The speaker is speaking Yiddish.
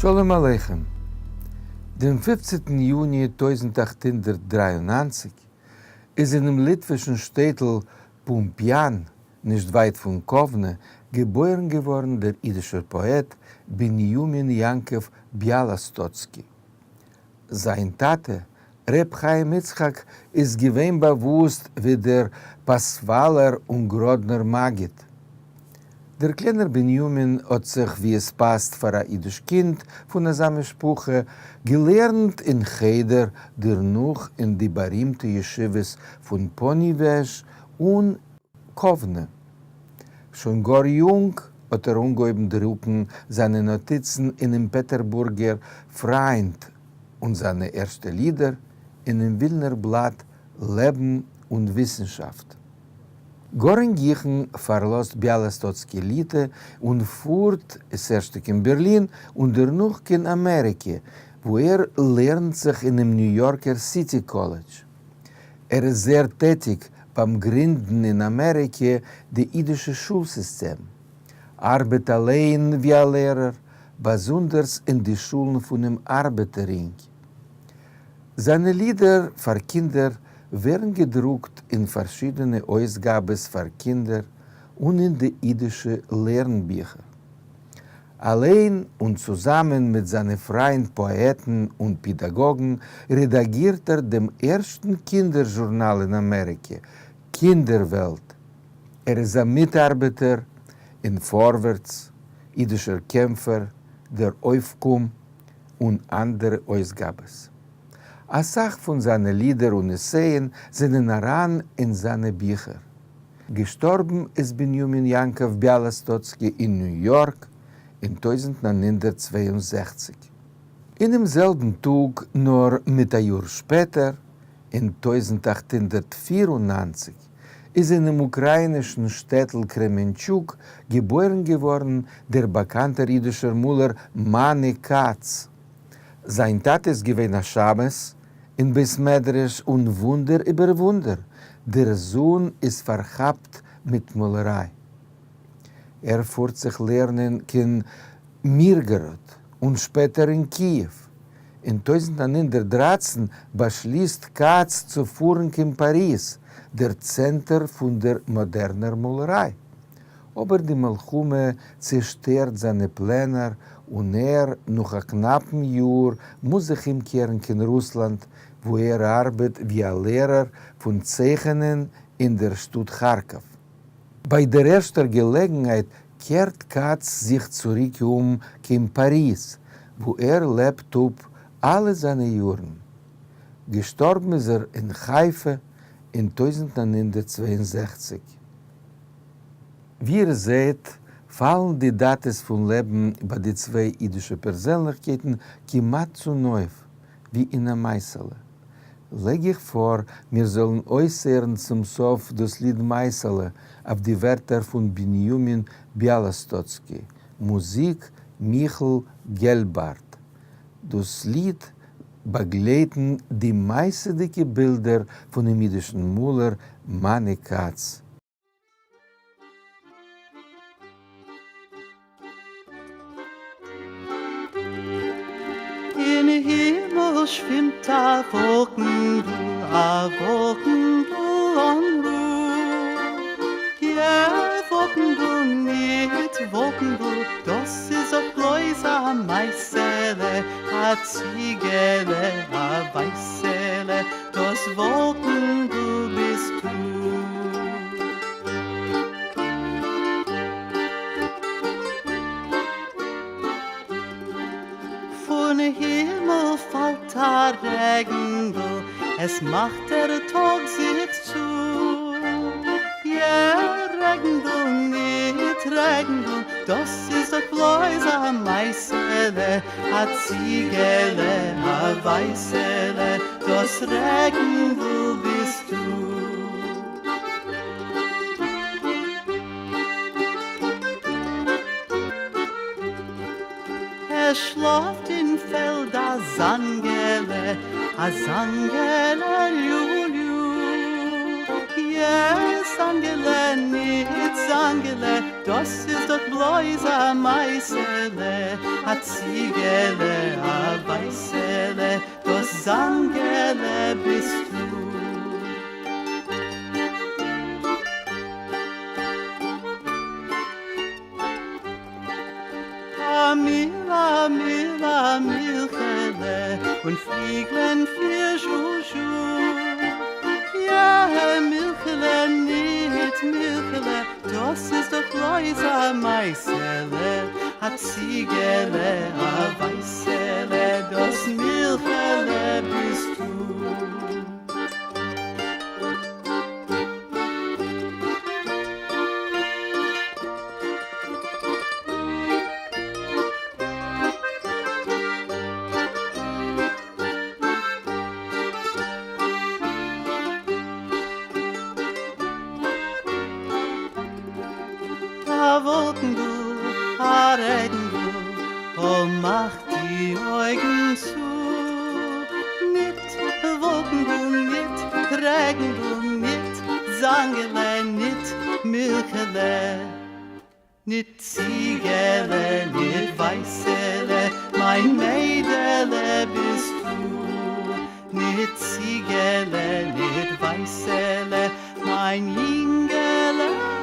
שלום עליכם. דעם פופצנטן יוני 1893 איז אינעם ליטווישן שטעטל פומפיאן, נישט ווייט פון קאוונע, געבוירן געווארן דער אידישער פאעט בנימין יעקב ביאלאסטאצקי. זיין טאטע, ר' חיים יצחק, איז געווען באוואוסט ווי דער פאסוואלער און גראדנער מגיד. דער קליינער בנימין האט זיך, ווי עס פאסט פאר א אידיש קינד פון אזא משפחה, געלערנט אין חדר, דערנאך אין די בארימטע ישיבות פון פאניוועזש און קאוונע. שוין גאר יונג האט ער אנגעהויבן דרוקן זיינע נאטיצן אינעם פעטערבורגער פריינד און זיינע ערשטע לידער אינעם ווילנער בלאט לעבן און וויסנשאפט. גאר אין גיכן פארלאזט ביאלאסטאצקי ליטע און פארט ס'ערשטע קיין בערלין און דערנאך קיין אמעריקע וואו ער לערנט זיך אינעם ניו יארקער סיטי קאלעדזש. ער איז זייער טעטיג ביים גרינדן אין אמעריקע די אידישע שול סיסטעם, ארבעט אליין ווי א לערער, באזונדערס אין די שולן פונעם ארבעטער רינג. זיינע לידער פאר קינדער ווערן געדרוקט אין פארשידענע אויסגאבעס פאר קינדער און אין די אידישע לערן-ביכער. אַליין און צוזאַמען מיט זײַנע פֿרײַנד פּאָעטן און פּעדאַגאָגן רעדאַגירט ער דעם ערשטן קינדער-זשורנאַל אין אַמעריקע, קינדער-וועלט. ער איז אַ מיטאַרבעטער אין פֿאָרווערטס, ייִדישער קעמפֿער, דער אויפֿקום און אַנדערע אויסגאַבעס. אַ סך פֿון זײַנע לידער און עסייען זענען אַרײַן אין זײַנע ביכער. געשטארבן איז בנימין יעקב ביאלאסטאצקי אין ניו יארק אין 1962. אינעם זעלבן טאג נאר מיט א יאר שפעטער, אין 1894, איז אינעם אוקראינישן שטעטל קרעמענטשוק געבוירן געווארן דער באקאנטער אידישער מאלער מאני כץ. זיין טאטע איז געווען א שמש אין בית מדרש און וואונדער איבער וואונדער, דער זוהן איז פארכאפט מיט מאלעריי. ער פארט זיך לערנען קיין מירגאראד און שפעטער אין קיעוו. אין 1913 באשליסט כץ צו פארן קיין פאריז, דער צענטער פון דער מאדערנער מאלעריי. אבער די מלחמה צעשטערט זיינע פלענער און ער, נאך א קנאפן יאר, מוז זיך אומקערן קיין רוסלאנד, וואו ער ארבעט ווי א לערער פון צייכענען אין דער שטאט כארקאוו. ביי דער ערשטער געלעגנהייט קערט כץ זיך צוריק אום קיין פאריז, וואו ער לעבט אפ אלע זיינע יארן. געשטארבן איז ער אין חיפה אין 1962. ווי איר זעהט פאלן די דאטעס פון לעבן ביי די צוויי אידישע פערזענליכקייטן כמעט צונויף, ווי אין א מעשה'לע. לייג איך פאר מיר זאלן אויסהערן צום סוף דאס ליד מעשה'לע אויף די ווערטער פון בנימין ביאלאסטאצקי, מוזיק מיכל געלבארט. דאס ליד באגלייטן די מעשה'דיגע בילדער פונעם אידישן מאלער מאני כץ. אין הימל שווימט א וואלקנדל, א וואלקנדל אן רו. יע, וואלקנדל ניט וואלקנדל, דאס איז דאך בלויז א מעשה'לע, א ציגעלע, א ווייסעלע, דאס וואלקנדל ביסטו. פון הימל פאלט א רעגנדל, עס מאכט דער טאג זיך צו. יע, רעגנדל, ניט רעגנדל, דאס איז דאך בלויז א מעשה'לע, א ציגעלע, א ווייסעלע, דאס רעגנדל ביסטו. עס שלאפט אין פעלד א זאנגעלע, א זאנגעלע ליו-ליו. יע, זאנגעלע, ניט זאנגעלע. דאָס איז דאָך בלויז אַ מײַשעלע, אַ ציגעלע, אַ ווײַסעלע, דאָס זאַנגעלע ביסט דו. אַ מיל, אַ מיל, אַ מילכעלע, און פֿליגלען פֿיר זשו-זשו. יע, מילכעלע, ניט מילכעלע, דאָס איז דאָך בלויז אַ מײַשעלע, אַ ציגעלע, אַ ווײַסעלע, דאָס מילכעלע ביסט דו. אַ וואָלקנדל, אַ רעגנדל, אָ, מאַך די אויגן צו. ניט וואָלקנדל, ניט רעגנדל, ניט זאַנגעלע, ניט מילכעלע, ניט ציגעלע, ניט ווײַסעלע, מײַן מיידעלע ביסט דו. ניט ציגעלע, ניט ווײַסעלע, מײַן ייִנגעלע.